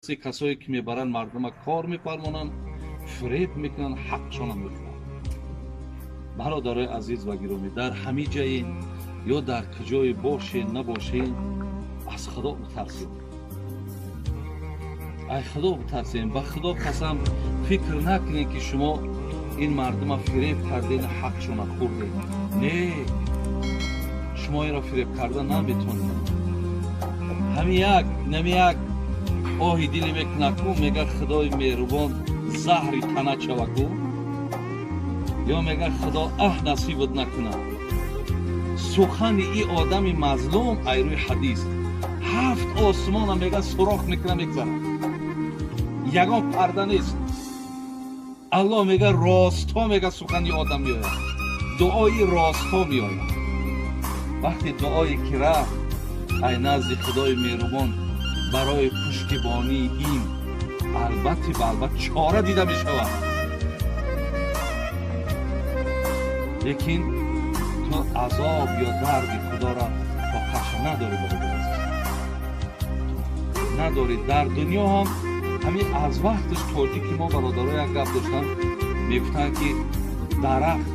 Касое ки мебаранд мардума кор мефармонанд, фиреб мекунанд, ҳақшона мехӯранд. Бародарои азиз ва гиромӣ, дар ҳамин ҷаен ё дар куҷое бошен набошен, аз Худо битарсем, ай Худо битарсем. Ба Худо қасам, фикр накунед, ки шумо ин мардума фиреб карден, ҳақшона хӯрдед. Не, шумо инро фиреб карда наметонед. Ҳамин як нами як оҳи диле мекунад ку, мега: «Худои меҳрубон, заҳри тана чаваку», ё мега: «Худо аҳ насибат накунад». Сухани и одами мазлум ай рӯи ҳадис ҳафт осмона мега сурох мекуна, мегзарад, ягон парда нест. Аллоҳ мега ростҳо, мега сухани одам меояд, дуои ростҳо меояд. Вақте дуое ки рафт ай назди Худои меҳрубон барои пуштибонии ин, албатти ба албат чора дида мешавад. Лекин ту азоб ё дарди Худоро тоқаша надорӣ, бародар азиз, надорӣ. Дар дунё ҳам ҳамин аз вақташ тоҷики мо, бародаро, як гап доштанд, мегуфтанд, ки дарахт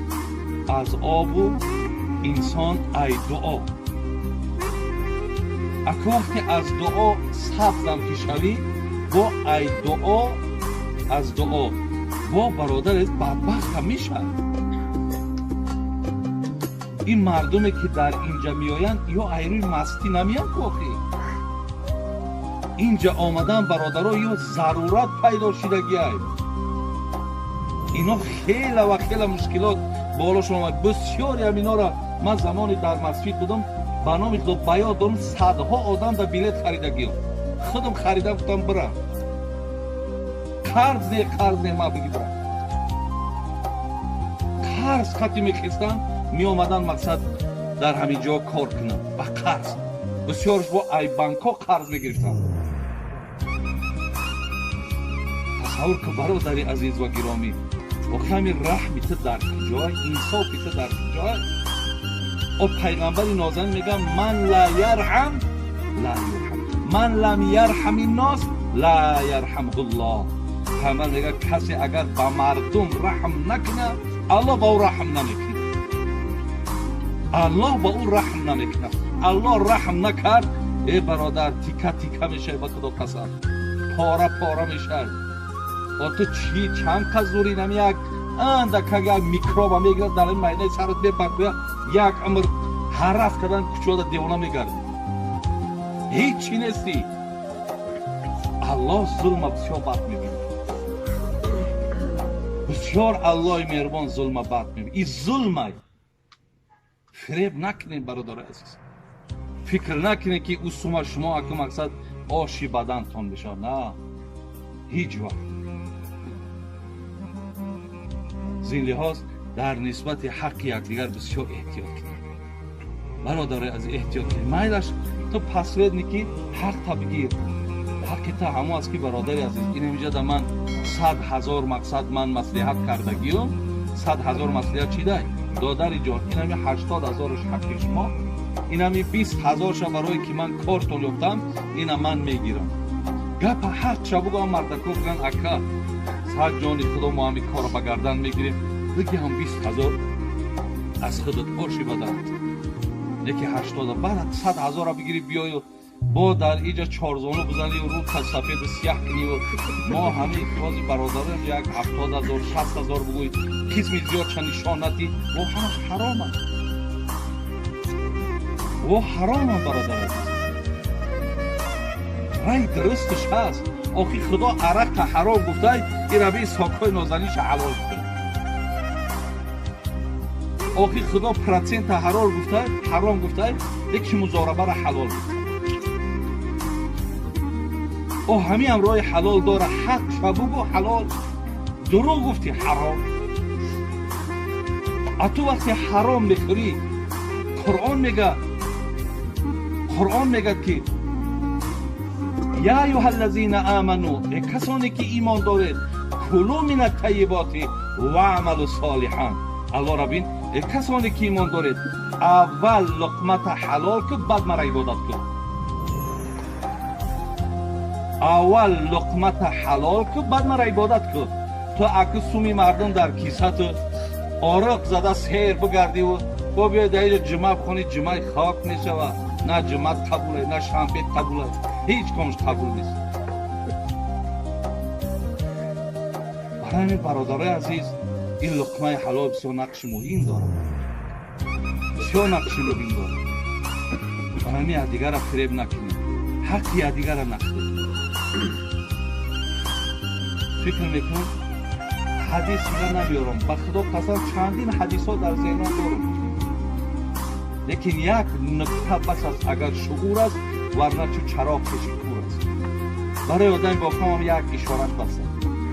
аз обу инсон ай дуо. Аку вақте аз дуо сабзам ки шавӣ, бо ай дуо, аз дуо бо, бародар, бадбахтам мешавад. Ин мардуме ки дар инҷа меоянд, ё айрӯи мастӣ намеянд ку. Охи, инҷа омадан, бародаро, ё зарурат пайдо шидагиай. Ино хела ва хела мушкилот болошон омад. Бисёре ам инора ман замоне дар масҷид будам, ба номи Худо, ба ёд дорам, садҳо одам да билет харидагиём, худам харидам, гуфтам: «Бирам, қарз не, қарз не, ман биги бирам». Қарз хати мехестам, меомадан, мақсад дар ҳамин ҷо кор кунам ба қарз. Бисёрш бо ай банкҳо қарз мегирифтам. Тасаввур кун, бародари азиз ва гиромӣ, охи ҳамин раҳми ту дар куҷой, инсофи ту дар куҷой? О, пайғамбари нозанин мегӯяд: «Ман ла ярҳам ла юрҳам, ман лам ярҳами нос ла ярҳамҳуллоҳ». Пайғамбар мегӯяд: касе агар ба мардум раҳм накунад, Аллоҳ ба ӯ раҳм намекунад. Аллоҳ ба ӯ раҳм намекунад. Аллоҳ раҳм накард, э бародар, тика тика мешавӣ, ба Худо қасам, пора пора мешавӣ. О, ту чӣ чанд кас зури нами як андакак як микроба мегирад, дар ин майнаи сарат мебардоя, як умр ҳараф кардан кучода девона мегардӣ, ҳеҷ чӣ нестӣ. Аллоҳ зулма бисёр бад мебинад, бисёр. Аллоҳи меҳрубон зулма бад мебинад. И зулмай, фиреб накунед, бародари азиз. Фикр накунед, ки ӯ сума шумо аку мақсад оши бадантон мешавад. На, ҳеҷ вақт. Зин лиҳоз дар нисбати ҳаққи якдигар бисёр эҳтиёт кунед, бародари азиз, эҳтиёт кунед. Майлаш, ту посредники, ҳақта бигир. Ҳаққи та ҳамо аст, ки, бародари азиз, ин инҷа ман 100 000 мақсад ман маслиҳат кардагиём, 100 000 маслиҳат чидай, додари ҷон, инами 80 000-аш ҳаққи шумо, инами 20 000-ша барое ки ман кортон ёфтам, ина ман мегирам. Гапа ҳақша бугӯ. Мардако бигӯянд: «Ака, сад ҷони Худо, мо ҳами корро ба гардан мегирем», биги ҳам 20 000 аз худат оши бадан, яки ҳаштода, баъд 100 000-а бигири, биёю бо дар иҷа чорзону бизанию рӯта сафеду сияҳ кунию мо ҳамин бози бародарам як 70 000, 60 000 бугӯй, қисми зиёдша нишон надӣ, во ҳамаш ҳаромам, во ҳаромам, бародар азиз. Рай дурусташ ҳаст. Охи, Худо арақа ҳаром гуфтай, ираби сокҳои нозаниша ҳалол гуфтай. Охи, Худо процента ҳаром гуфтай, ҳаром гуфтай, леки музорабара ҳалол гуфтай. О, ҳамиам роҳи ҳалол дора. Ҳақ шабугу ҳалол, дурӯғ гуфти, ҳаром. А ту вақте ҳаром мехӯрӣ, Қуръон мега, Қуръон мегӯяд, ки: «Я аюҳа ллазина аману», э касоне ки имон доред, «кулу мин аттайиботи ваъмалу солиҳан». Аллоҳ бин: э касоне ки имон доред, аввал луқмата ҳалол кун, баъд мара ибодат кун. Аввал луқмата ҳалол ку, баъд мара ибодат ку. Ту аку суми мардум дар кисату ороқ зада сер бигардиву бо биёй дар иҷо ҷума бихонӣ, ҷумаи хок мешавад. На ҷумат қабуле, на шанбе қабуле, ҳеҷ комш қабул нест. Барои ҳамин, бародарои азиз, ин луқмаи ҳалол бисёр нақши муҳим дорад, бисёр нақши муҳим дорад. Барои ҳамин якдигарро фиреб накунед, ҳаққи якдигарро нахӯред. Фикр мекунам, ҳадис дига намеёрам, ба Худо қасам, чандин ҳадисҳо дар зеҳнам дорам, лекин як нуқта бас аст, агар шуур аст, варна чу чароғ пеши кур аст. Барои одами бофаҳмам як ишорат бас аст.